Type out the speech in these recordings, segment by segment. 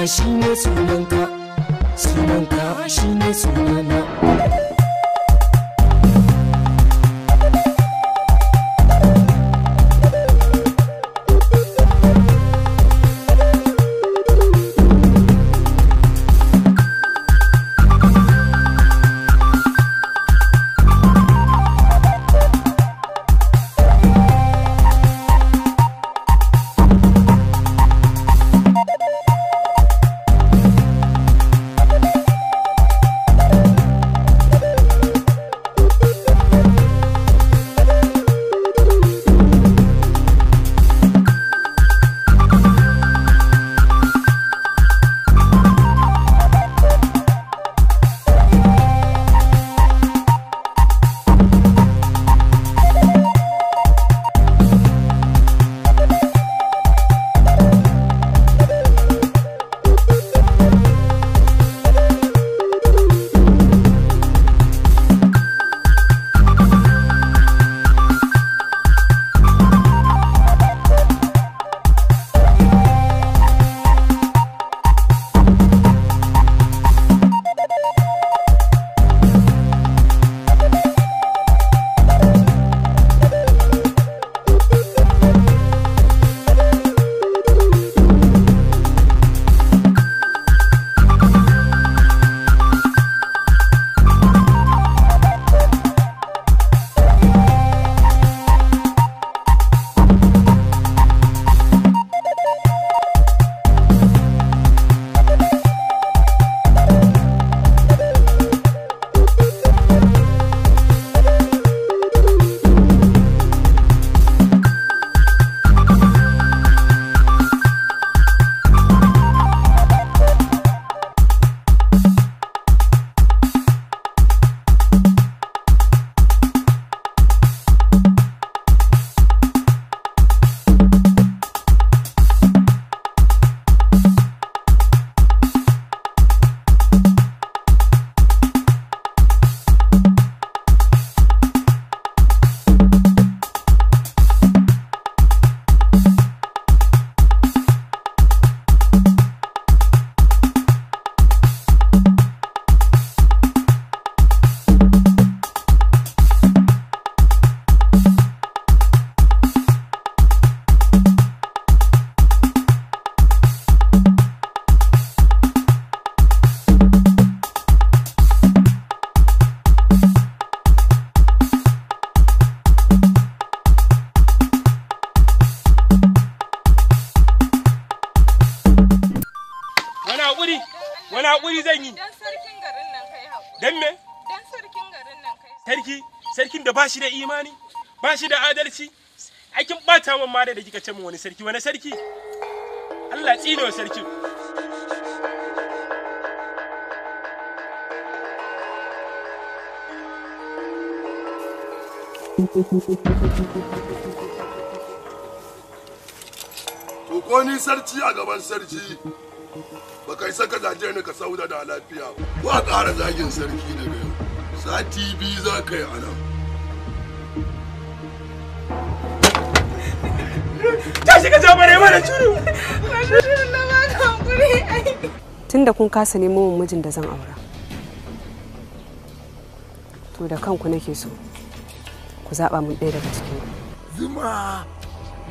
Sunana shine sunanka, sunanka shine sunana. Wani haƙuri zan yi? Dan sarkin garin nan kai haƙuri. Dan me? Dan sarkin garin nan kai. Sarki, sarkin da bashi da imani, bashi da adalci. Ai kin bata min ma da kika ce min wani sarki, wani sarki? Allah tsine wa sarkin. To ko ni sarki a gaban sarki baka isa ka zaje ni ka sauda da lafiya ko a ƙara zagin sarki daga yau sati biyu za ka yi ana. Tashi ka jabare mana shiru. Tunda kun kasa nemo min mijin da zan aura, to da kanku nake so ku zaɓa mun ɗaya daga cikin ku. Zuma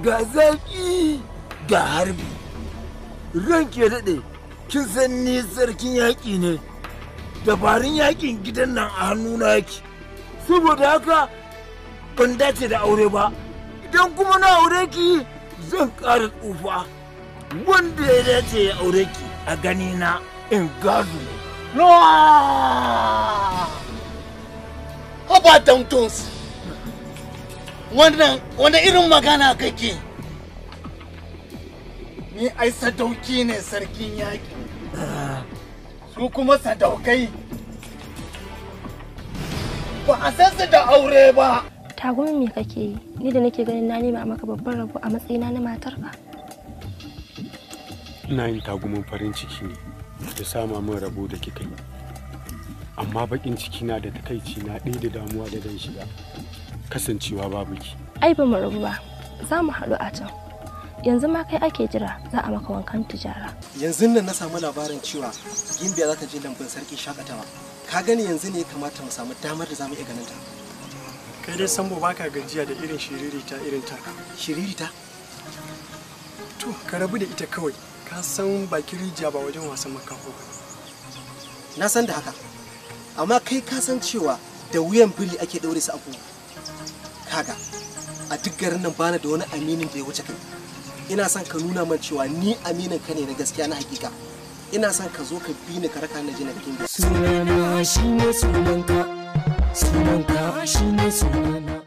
ga zaƙi ga harbi. Ranki ya daɗe, kin san ni sarkin yaƙi ne. Dabarun yaƙin gidan nan a hannuna yake. Saboda haka ban dace da aure ba. Idan kuma na aure ki zan ƙara tsufa. Wanda ya dace ya aure ki a gani na in gado ne. No! Haba Dantons! Wannan wani irin magana kake? Ni ai sadauki ne sarkin yaƙi. Su kuma sadaukai ba a san su da aure ba. Tagumin me kake yi? Ni da nake ganin na nema maka babban rabo a matsayina na matarka. Ina yin tagumin farin ciki ne da sama min rabo da kika yi. Amma bakin ciki na da takaici na ɗaya da damuwa da dan shiga. Kasancewa babu ki. Ai ba mu rabu ba. Za mu haɗu a can. Yanzu ma kai ake jira za a maka wankan tijara. Yanzu nan na samu labarin cewa Gimbiya za ta je lambun sarki shakatawa. Ka gani yanzu ne ya kamata mu samu damar da za mu iya ganin ta. Kai dai Sambo baka gajiya da irin shiririta irin taka. Shiririta? To, ka rabu da ita kawai. Ka san bakin rijiya ba wajen wasan makaho ba. Na san da haka. Amma kai ka san cewa da wuyan biri ake ɗaure su a kogo. Kaga, a duk garin nan bana da wani aminin da ya wuce kai. Ina son ka nuna min cewa ni aminin ka ne na gaskiya na hakika. Ina son ka zo ka bi ni ka raka ni je na bikin. Sunana shine sunanka, sunanka shine sunana.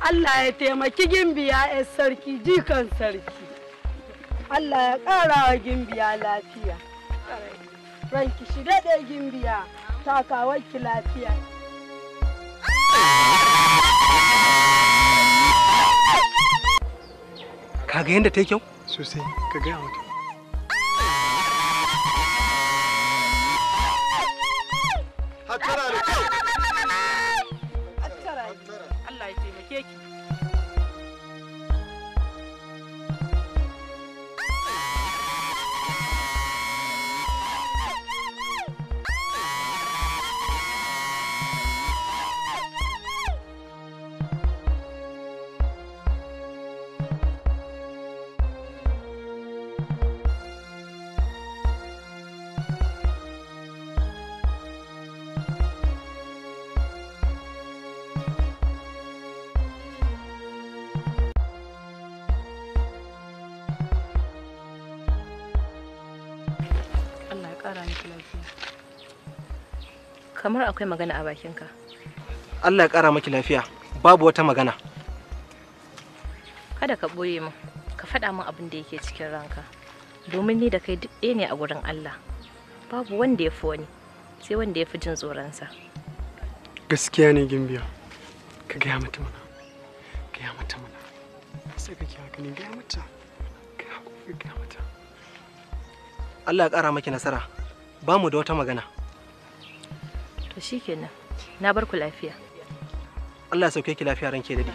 Allah ya taimaki Gimbiya 'yar sarki jikan sarki. Allah ya ƙara wa Gimbiya lafiya. Ranki shi daɗe Gimbiya, takawarki lafiya. Ka ga yadda ta yi kyau? Sosai, ka gaya mata. Hattara da kyau. Allah ya taimake ki. Allah ya ƙara miki lafiya. Kamar akwai magana a bakinka. Allah ya ƙara maki lafiya. Babu wata magana. Kada ka ɓoye min, ka faɗa min abin da yake cikin ranka. Domin ni da kai duk ɗaya ne a gurin Allah. Babu wanda ya fi wani, sai wanda ya fi jin tsoronsa. Gaskiya ne Gimbiya. Ka gaya mata mana. Gaya mata mana. Sai kake haka ne gaya mata. Gaya mata. Allah ya ƙara maki nasara. Ba mu da wata magana. To shikenan, na bar ku lafiya. Allah ya sauke ki lafiya ranke dade.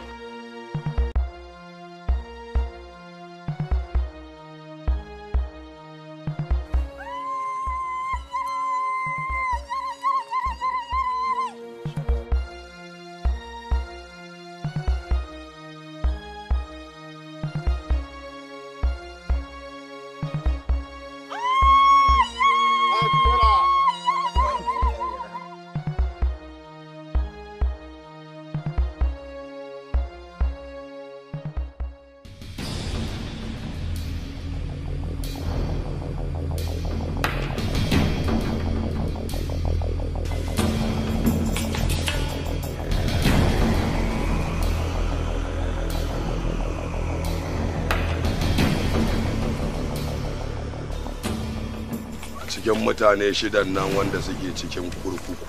Cikin mutane shidan nan wanda suke cikin kurkuku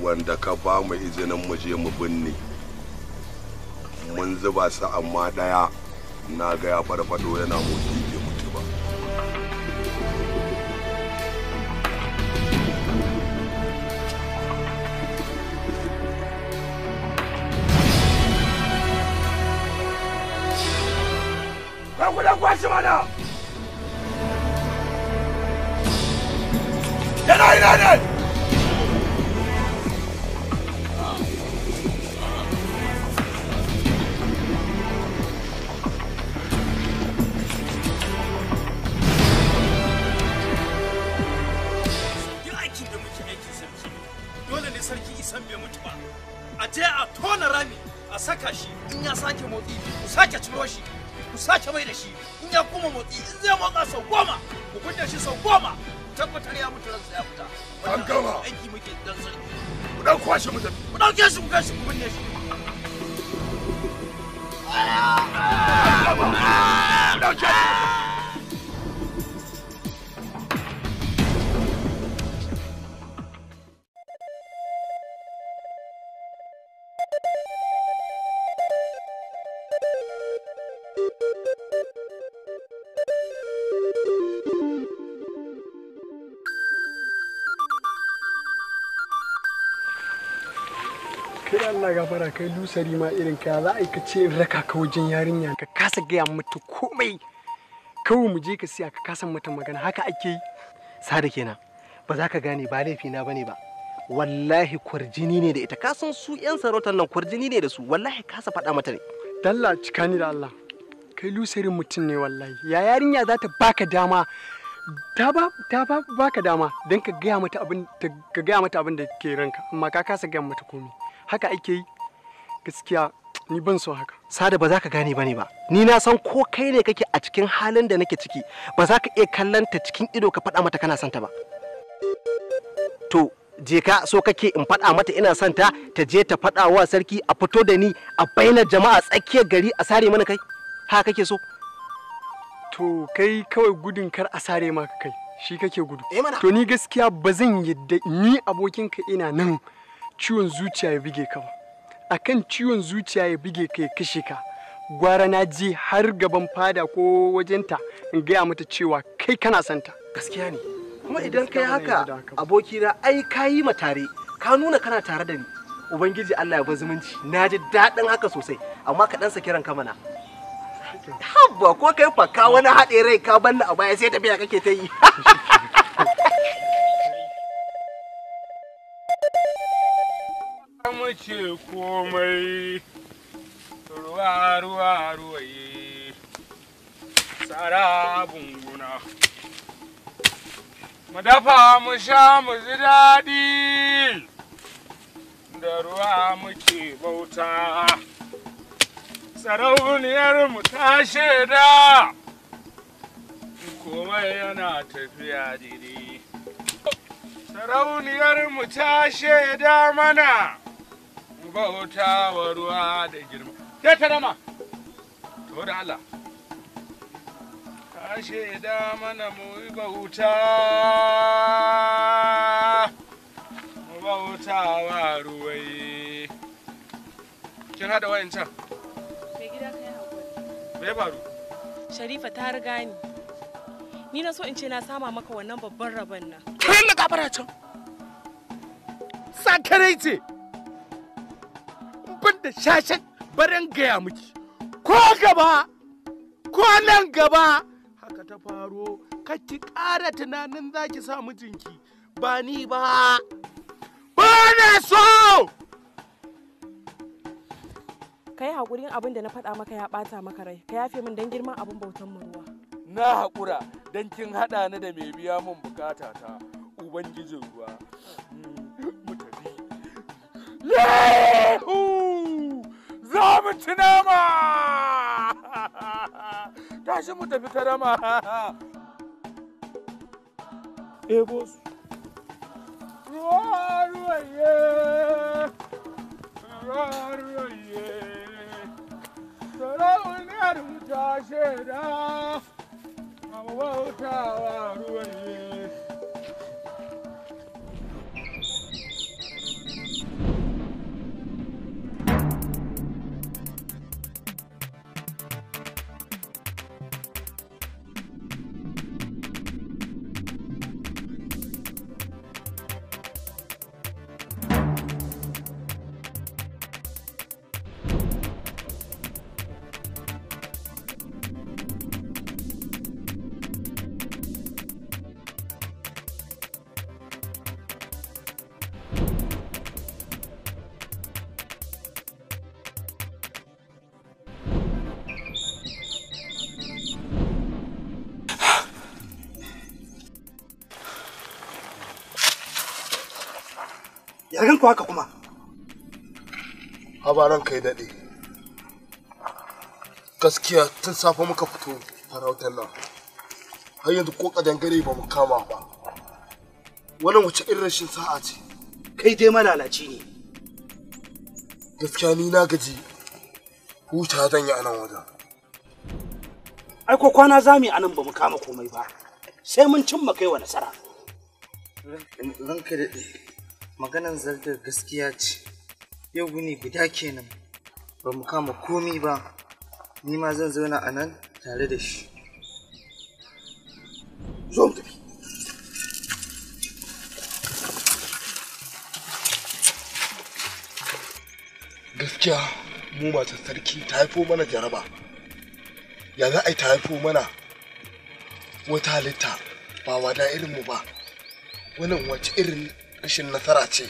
wanda ka ba mu izinin mu je mu binne, mun zuba su amma daya na ga ya farfado yana motsi bai mutu ba. Ka kudan kwashi mana! Yana ina ne? Duk aikin da muke aikin sarki ne. Dole ne sarki isan bai mutu ba. A je a tona rami a saka shi in ya sake motsi ku sake ciro shi ku sake mai da shi in ya kuma motsi in zai motsa sau 10 ku kunna shi sau 10 tabbatar ya mutu ransa ya fita. An gama. Aiki muke dan sarki. Ku dan kwashe mu tafi. Ku dauke shi ku kai shi ku binne shi. An gama. Ku dauke shi. Kai Allah gafara, kai lusari ma irin ka za a ce in raka ka wajen yarinya ka kasa gaya mata komai. Kawai mu je ka siya ka kasa mata magana, haka ake yi. Sada kenan, ba za ka gane ba laifi na bane ba. Wallahi kwarjini ne da ita, ka san su yan sarautar nan kwarjini ne da su, wallahi kasa faɗa mata ne. Dalla cika ni da Allah. Kai lusarin mutum ne wallahi. Ya yarinya za ta baka dama, ta ba baka dama don ka gaya mata abin ka gaya mata abin da ke ranka, amma ka kasa gaya mata komai. Haka ake yi. Gaskiya ni ban so haka. Sada ba za ka gane bane ba. Ni na san ko kai ne kake a cikin halin da nake ciki, ba za ka iya kallon ta cikin ido ka faɗa mata kana son ta ba. To je ka, so kake in faɗa mata ina son ta, ta je ta faɗa wa sarki a fito da ni a bainar jama'a tsakiyar gari a sare mana kai? Haka kake so? To kai kawai gudun kar a sare maka kai shi kake gudu. To ni gaskiya ba zan yadda ni abokinka ina nan ciwon zuciya ya bige ka ba. Akan ciwon zuciya ya bige ka ya kashe ka, gwara na je har gaban fada ko wajenta in gaya mata cewa kai kana son ta. Gaskiya ne. Kuma idan kai haka abokina, ai ka yi ma tare, ka nuna kana tare da ni. Ubangiji Allah ya bar zumunci. Na ji daɗin haka sosai, amma ka ɗan saki ranka mana. Habba ko kai fa ka wani haɗe rai ka banni a baya sai tafiya kake ta yi. Mace komai ruwa ruwa ruwaye tsara bunguna. Mu dafa mu sha mu ji daɗi, da ruwa muke bauta. Sarauniyar mu ta shaida komai yana tafiya daidai. Sarauniyar mu ta shaida mana bauta wa ruwa da girma. Ta tarama, to da Allah. Ta shaida mana mu bauta, mu bauta wa ruwai. Kin haɗa wayancan? Mai gida kai haƙuri. Me ya faru? Sharifa ta riga ni. Ni na so in ce na sama maka wannan babban rabon nan. Kai na gafara can. Sakarai ce. Ban da shashen barin gaya miki. Ko gaba, ko nan gaba. Haka ta faro, ki ƙara tunanin za ki sa mijinki. Ba ni ba. Ba na so! Ka yi haƙurin abin da na faɗa maka ya ɓata maka rai. Ka yafe min don girman abin bautan mu ruwa. Na haƙura don kin haɗa ni da mai biya min bukata ta Ubangijin ruwa. Mu tafi. Yehu! Za mu ci nama! Tashi mu tafi tarama. Ebo su. Ruwa ruwaye! Ruwa ruwaye! Sarauniyar mu ta shaida. Bautawa ruwaye. Ya ku haka kuma? Haba ranka ya daɗe. Gaskiya tun safe muka fito farautar nan. Har yanzu ko kadangare ba mu kama ba. Wannan wace irin rashin sa'a ce? Kai dai malalaci ne. Gaskiya ni na gaji. Huta zan yi a nan wajen. Ai ko kwana za mu yi a nan ba mu kama komai ba. Sai mun cimma kai wa nasara. Ranka daɗe. Maganan zardar gaskiya ce. Yau wuni guda kenan ba mu kama komi ba. Ni ma zan zauna a nan tare da shi. Zo mu tafi. Gaskiya mu matar sarki ta haifo mana jaraba. Ya za a yi ta haifo mana wata halitta ba wada irinmu ba. Wannan wace irin rashin nasara ce.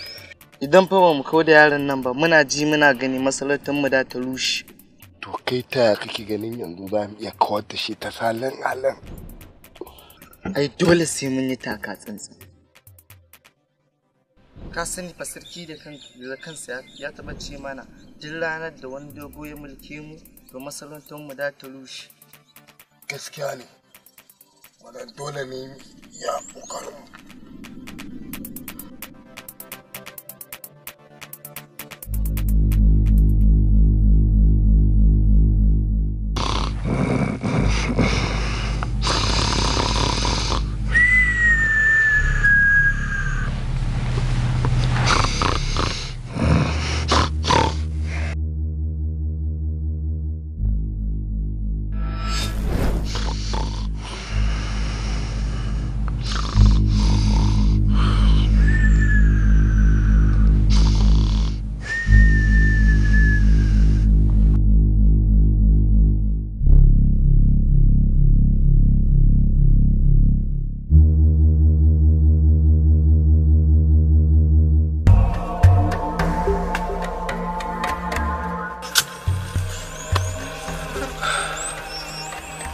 Idan fa ba mu kau da yaron nan ba, muna ji muna gani masarautar mu da ta rushe. To kai ta kake ganin yanzu za mu iya kawar da shi ta salin alin? Ai dole sai mun yi taka tsantsan. Ka sani fa sarki da kansa ya taɓa ce mana duk ranar da wani dogo ya mulke mu to masarautar mu da ta rushe. Gaskiya ne. Wannan dole ne ya ƙoƙarin mu.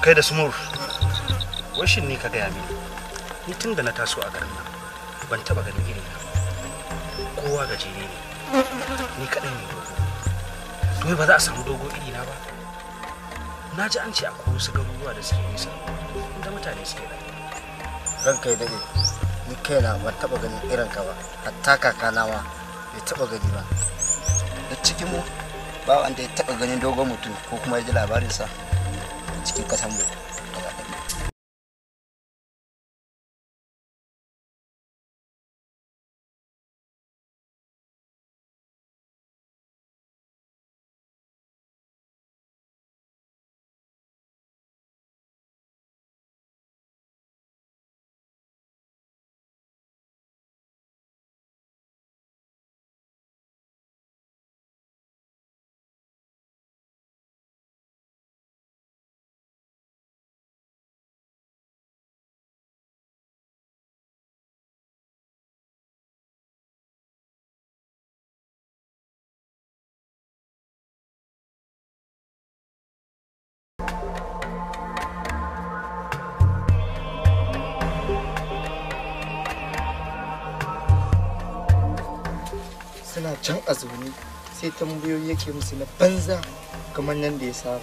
Kai da Sumur, washin ne ka gaya mini, ni tun da na taso a garin nan ban taba ganin irin na ba. Kowa gajere ne, ni kaɗai ne dogo. To ba za a samu dogo iri na ba? Na ji an ce akwai wasu garuruwa da suke nisa inda mutane suke rayuwa. Ranka ya daɗe, ni kaina ban taba ganin irin ka ba, hatta kakana ma bai taba gani ba. Da cikin mu ba wanda ya taba ganin dogon mutum ko kuma ya ji labarinsa cikin kasan mu gaba ɗaya. Suna can a zaune sai tambayoyi yake musu na banza kamar nan da ya saba.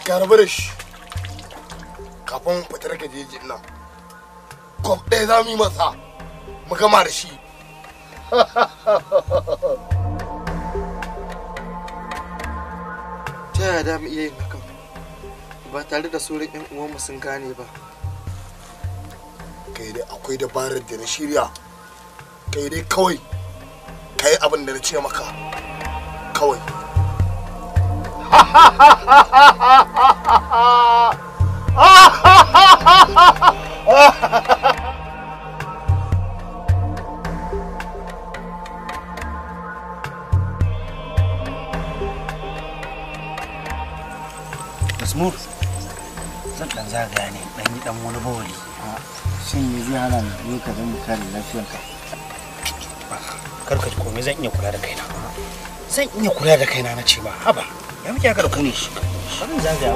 Ka rabu da shi kafin fitar ka jejin nan. Kwaf ɗaya za mu yi masa mu gama da shi. Ta yaya da mu iya yin hakan ba tare da sauran 'yan uwanmu sun gane ba? Kai dai akwai dabarar da na shirya. Kai dai kawai ka yi abin da na ce maka kawai. Masmur, zan dan zagaya ne dan yi dan wani bawali. Shin me zai hana ni ka zan mu kare lafiyarka? Kar ka ji komai, zan iya kula da kaina. Zan iya kula da kaina na ce ma, haba. Ya muke haka da ku ne? Bari in zagaya.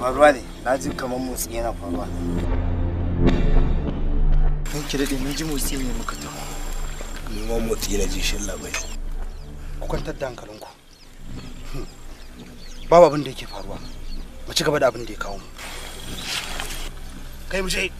Faruwa ne, na ji kamar motsi yana faruwa. Ranki daɗe, mun ji motsi ne muka taho. Ni ma motsi na ji shin labai. Ku kwantar da hankalinku. Babu abin da yake faruwa. Mu ci gaba da abin da ya kawo mu. Kai mu je.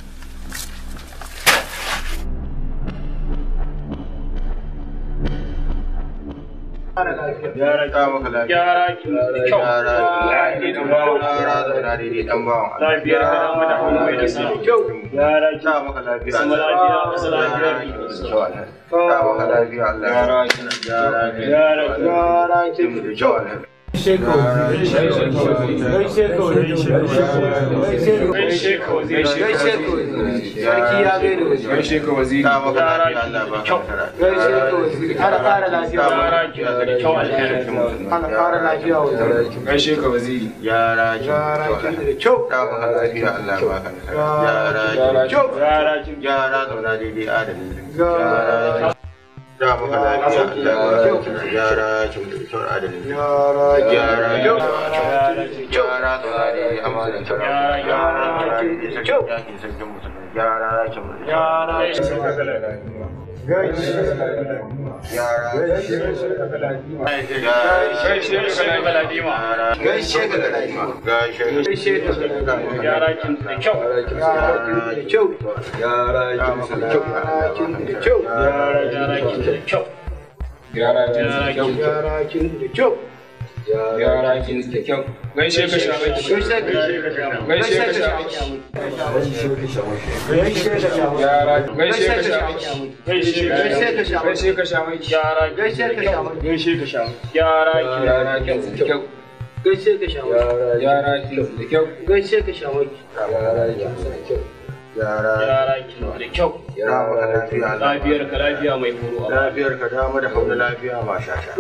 Lafiyar ka lafiya mai horo. Lafiyar ka dama da hauna lafiya ma shasha.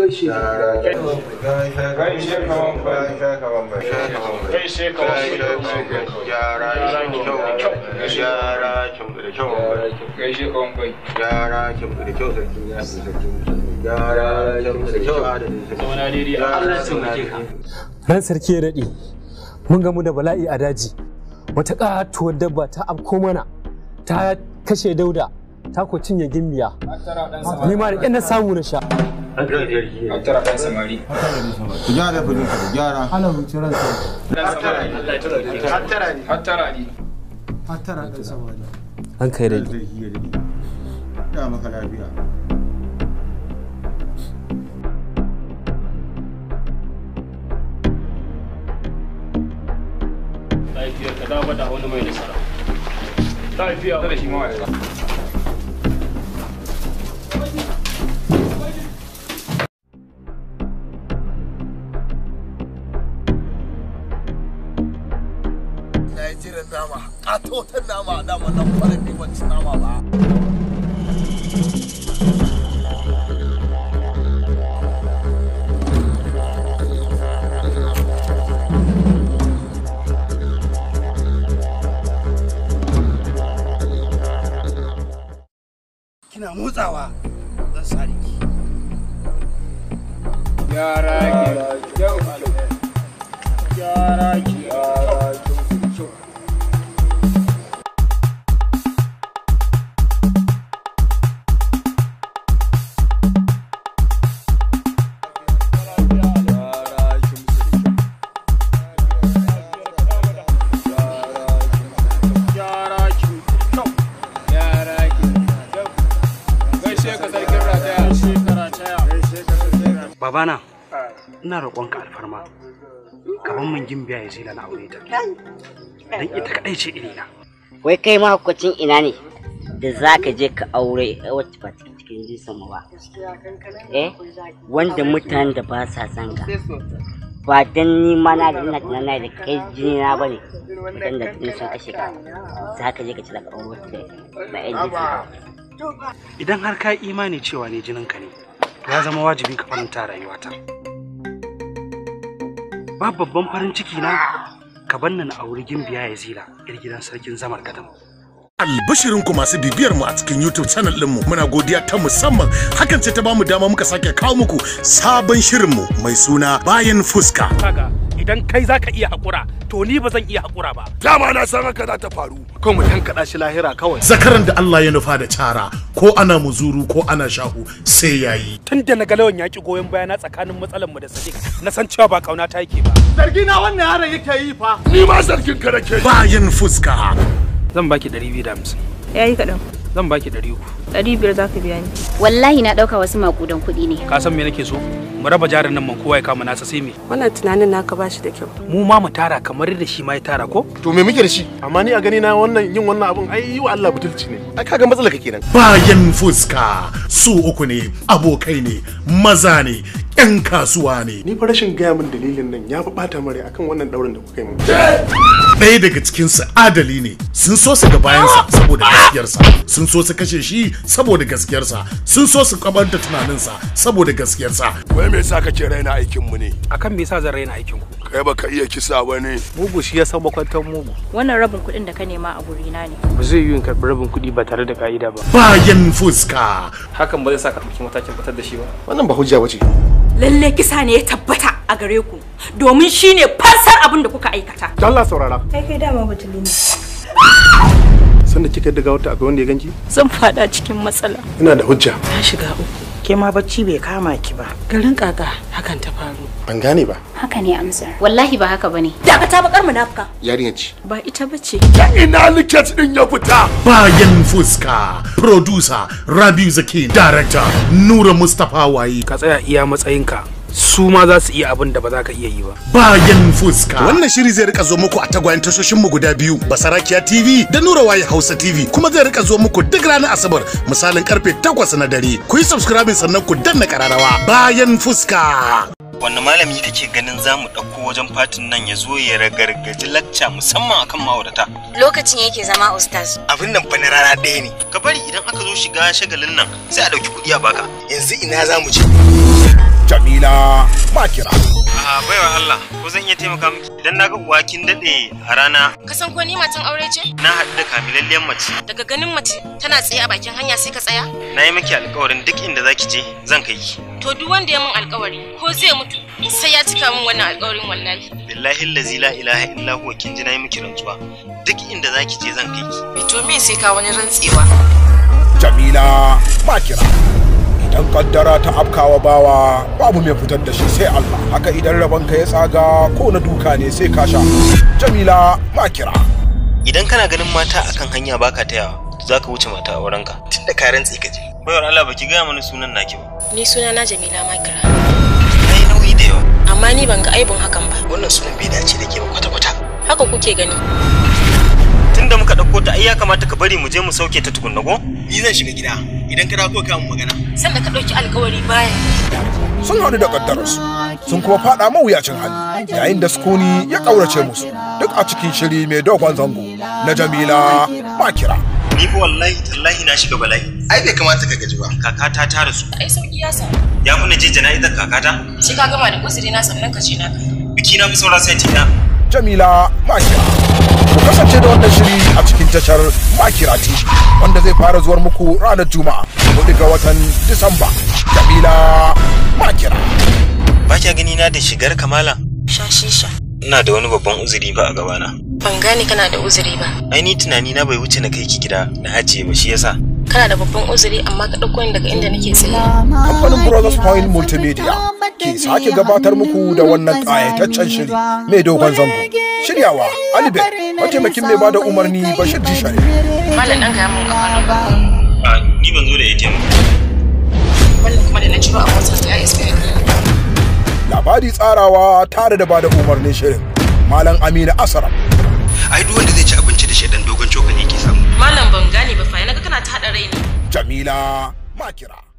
Ran sarki ya daɗe, mun gamu da bala'i a daji. Wata ƙatuwar dabba ta afko mana, ta kashe Dauda, ta ko cinye gimbiya. Ni ma da ƙyan na samu na sha. Hattara ɗan samari. Ku gyara ku gyara. Ana huce ran Hattara ne. Hattara ne. Hattara ɗan samari. An kai daɗe. Da maka lafiya. Lafiyar ka dama da wani mai nasara. Lafiya. Da shi ma ya. Na yi jiran nama, ƙatoton nama, dama nan farin bi ban ci nama ba. Kina motsawa zan sare ki. Yara ki kyau. Yara ki kyau. Babana, ina roƙonka alfarma. Gaban min gimbiya ya zila na aure ta. Dan ita kaɗai ce irina. Wai kai mahaukacin ina ne da za ka je ka aure wacce ba cikin jinsin mu ba? Eh, wanda mutanen da ba sa son ka. Ba dan ni ma na da ina tunanin da kai jini na bane. Mutanen da tuni sun kashe ka. Za ka je ka ci daga aure wacce ba yan jinsin ka. Idan har ka yi imani cewa ne jininka ne, to ya zama wajibi ka faranta rayuwata. Babu babban farin ciki na ka banna na auri gimbiya ya zila, 'yar gidan sarkin zamar gadam. Albishirinku masu bibiyar mu a cikin YouTube channel ɗinmu, muna godiya ta musamman. Hakan ce ta bamu dama muka sake kawo muku sabon shirinmu mai suna Bayan Fuska. Kaga, Idan kai zaka iya hakura, to ni ba zan iya hakura ba. Dama na san haka za ta faru. Ko mu tankaɗa shi lahira kawai. Zakaran da Allah ya nufa da cara, ko ana muzuru ko ana shahu sai yayi. Tun da na ga lawan yaki goyon bayana tsakanin matsalar mu da Sadiq, na san cewa ba kauna ta yake ba. Zargi na wannan yaron yake yi fa. Ni ma zargin ka nake. Bayan fuska. Zan baki 250. Yayi kaɗan. Zan baki 300. 500 za ka biya ni. Wallahi na ɗauka wasu makudan kuɗi ne. Ka san me nake so? Mu raba jarin nan man kowa ya kama nasa sai me. Wannan tunanin naka ba shi da kyau. Mu ma mu tara kamar yadda shi ma ya tara ko? To me muke da shi? Amma ni a gani na wannan yin wannan abun ai yi wa Allah butulci ne. Ai kaga matsalar ka kenan. Bayan fuska su uku ne, abokai ne, maza ne, 'yan kasuwa ne. Ni fa rashin gaya min dalilin nan ya fi bata mare akan wannan daurin da kuka yi min. Ɗaya daga cikinsu adali ne, sun so su ga bayansa saboda gaskiyarsa, sun so su kashe shi saboda gaskiyarsa, sun so su kabar da tunaninsa saboda gaskiyarsa. Wai me yasa kake raina aikin mu ne? Akan me yasa zan raina aikin ku? Kai baka iya kisa ba ne. Mugu shi ya san makwantar mugu. Wannan rabin kuɗin da ka nema a gurina ne. Ba zai yiwu in karɓi rabin kuɗi ba tare da ka'ida ba. Bayan fuska. Hakan ba zai sa ka ɗauki matakin fitar da shi ba. Wannan ba hujja bace. Lalle kisa ne ya tabbata a gare ku domin shine fansar abin da kuka aikata. Allah saurara. Kai dama batuli ne. Sanda kika daga wata akwai wanda ya ganki? Zan fada cikin matsala. Ina da hujja. Na shiga uku. Ke ma bacci bai kama ki ba. Garin kaka hakan ta faru. Ban gane ba. Haka ne amsar. Wallahi ba haka bane. Dakata bakar munafuka. Yarinya ce. Ba ita bace. Ina liket din ya fita. Bayan fuska. Producer Rabiu Zaki, director Nura Mustapha Wayi. Ka tsaya iya matsayinka. Su ma za su iya abin da ba za ka iya yi ba. Bayan fuska. Wannan shiri zai rika zo muku a tagwayen tashoshin mu guda biyu, Basarakiya TV da Nura Waye Hausa TV, kuma zai rika zo muku duk ranar Asabar misalin karfe 8 na dare. Ku yi subscribing sannan ku danna kararrawa. Bayan fuska. Wanne malami kake ganin za mu ɗauko wajen fatin nan ya zo ya ragargaji lacca musamman akan ma'aurata? Lokacin yake zama ustaz. Abin nan fa na rana ɗaya ne. Ka bari idan aka zo shiga shagalin nan sai a ɗauki kuɗi a baka. Yanzu ina za mu je? Jamila Makira. A baiwa Allah, ko zan iya taimaka miki? Idan na ga uwa kin daɗe a rana. Ka san ko ni matan aure ce? Na haɗu da kamilalliyar mace. Daga ganin mace tana tsaye a bakin hanya sai ka tsaya? Na yi miki alƙawarin duk inda zaki je zan kai ki. To duk wanda ya min alƙawari ko zai mutu sai ya cika min wannan alƙawarin wallahi. Billahi allazi la ilaha illa huwa kin ji na yi miki rantsuwa. Duk inda zaki je zan kai ki. To me sai ka wani rantsewa? Jamila Makira. Idan kaddara ta afkawa bawa babu mai fitar da shi sai Allah. Haka idan rabonka ya tsaga ko na duka ne sai ka sha. Jamila Makira. Idan kana ganin mata akan hanya baka tayawa, za ka wuce mata a wurinka. Tunda ka rantse ka je. Baiwar Allah baki gaya mana sunan naki ba. Ni suna na Jamila Makira. Ai nauyi da yawa. Amma ni ban ga aibin hakan ba. Wannan sunan bai dace da ke ba kwata-kwata. Haka kuke gani. Tunda muka ɗauko ta ai ya kamata ka bari mu je mu sauke ta tukunna ko? Ni zan shiga gida. Idan ka dawo ka mun magana. Sanda ka ɗauki alkawari baya. Sun haɗu da kaddararsu sun kuma faɗa mawuyacin hali yayin da sukuni ya ƙaurace musu duk a cikin shiri mai dogon zango na Jamila Makira. Ni fa wallahi tallahi na shiga bala'i. Ai bai kamata ka gaji ba. Kakata ta rasu. Ai sauki ya samu. Ya fi na je jana'izar kakata? Sai ka gama da uzuri na sannan ka je naka. Biki na fi saura sati na. Jamila Makira. Ku kasance da wannan shiri a cikin tashar Makira TV wanda zai fara zuwar muku ranar Juma'a 4 ga watan Disamba. Jamila Makira. Ba kya gani na da shigar kamala? Sha shisha. Ina da wani babban uzuri ba a gabana. Ban gane kana da uzuri ba. Ai ni tunani na bai wuce na kai ki gida na ajiye ba shi yasa. Kana da babban uzuri amma ka ɗauko ni daga inda nake tsaye. Kamfanin Brothers Point Multimedia ke sake gabatar muku da wannan ƙayataccen shiri mai dogon zango. Shiryawa Alibek, mataimakin mai bada umarni Bashir Jishare. Malam ɗan gaya mun a Ni ban zo da ATM. Wannan kuma da na ciro a motar ta ya Labari tsarawa tare da bada umarnin shirin. Malam Aminu Asara. Ai duk wanda zai ci abinci da shedan dogon cokali yake samu. Malam ban gane ba fa, naga kana ta haɗa rai ne. Jamila Makira.